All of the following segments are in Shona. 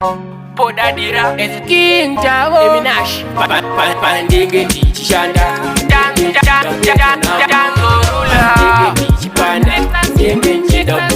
Podadira King Javo Eminash pandenge ndichishanda Tangorula ndichipanda ndenge nchida.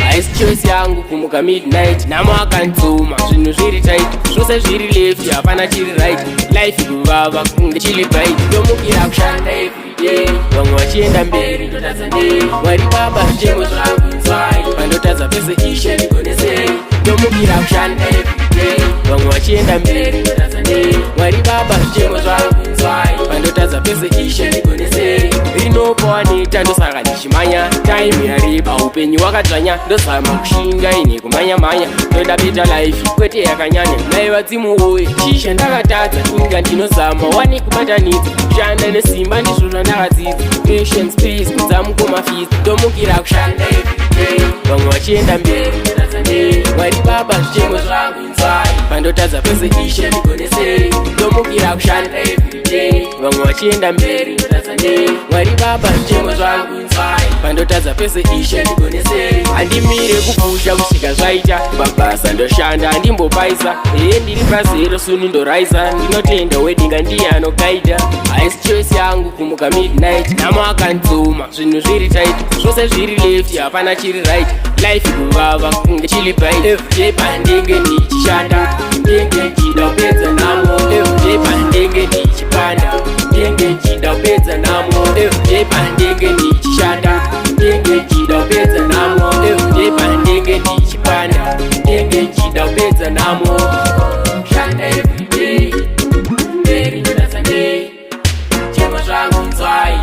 Haisi choice yangu kumuka midnight, nhamo akantsuma, zvinhu zviri tight, zvose zviri left, hapana chiri right. Life kuvava kunge chili bite. Ndomukira kushanda everyday, vamwe vachienda mberi, ndotadza nei? Mwari Baba, zvichemo zvangu inzwai, pandotadza pese, Ishe, ndigonesei. Ndomukira kushanda everyday, vamwe vachienda mberi, ndotadza nei? Mwari Baba, zvichemo zvangu inzwai, pandotadza pese, Ishe, ndigonesei. Rinopawaneta, ndosaka ndichimanya, time yareba, upenyu hwakadzvanya. Ndozama kushinga ine kumhanya-mhanya, ndoda better life, kwete yakanyanya. Nai vadzimu oye, chisha ndakatadza? Inga ndinozama wani kubatanidza, kushanda nesimba ndizvo zvandakadzidza. Patience pays, kudzamukoma fees. Ndomukira kushanda everyday, vamwe vachienda mberi, ndotadza nei? Mwari Baba, zvichemo zvangu inzwai, pandotadza pese, Ishe, ndigonesei. Ndomukira kushanda everyday, vamwe vachienda mberi, ndotadza nei? Mwari Baba, zvichemo zvangu inzwai, pandotadza pese, Ishe, ndigonesei. Handimire kupusha kusvika zvaita. Pabasa ndoshanda, handimbopaisa. Eye, ndiri pazero, soon ndoraisa. Ndinotenda wedenga, ndiye anogaidha. Haisi choice yangu kumuka midnight, nhamo akantsuma, zvinhu zviri tight, zvose zviri left, hapana chiri right. Life kuvava kunge chili bite. Everyday pandenge ndichishanda, ndenge nchida kupedza nhamo. Everyday pandenge ndichipanda, ndenge nchida kupedza nhamo. Everyday pandenge ndichishanda, ndenge nchida kupedza nhamo. Everyday pandenge ndichipanda, ndenge nchida kupedza nhamo. Shanda everyday, mberi ndotadza nei? Chemo zvangu inzwai,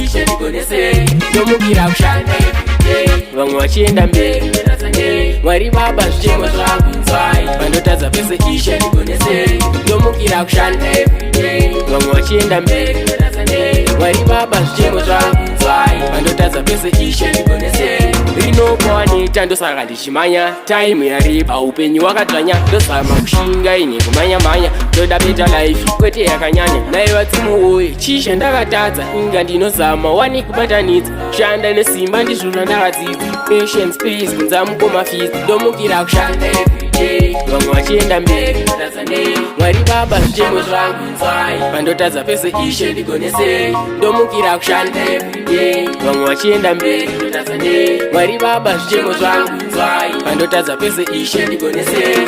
Ishe, ndigonesei. Ndomukira kushanda everyday, vamwe vachienda mberi, ndotadza nei? Mwari Baba, zvichemo zvangu inzwai, pandotadza pese, Ishe, ndigonesei. Ndomukira kushanda everyday, vamwe vachienda mberi, ndotadza nei? Mwari Baba, zvichemo zvangu inzwai, pandotadza pese, Ishe, ndigonesei. Rinopawaneta, ndosaka ndichimanya, time yareba, upenyu hwakadzvanya. Ndozama kushinga ine kumhanya-mhanya, ndoda better life, kwete yakanyanya. Nai vadzimu oye, chisha ndakatadza? Inga ndinozama wani kubatanidza, kushanda nesimba ndizvo zvandakadzidza. Patience pays, kunzamukoma fees. Ndomukira kushanda everyday, vamwe vachienda mberi, ndotadza nei? Mwari Baba, zvichemo zvangu inzwai, pandotadza pese, Ishe, ndigonesei. Ndomukira kushanda everyday, vamwe vachienda mberi, ndotadza nei? Mwari Baba, zvichemo zvangu inzwai, pandotadza pese, Ishe, ndigonesei.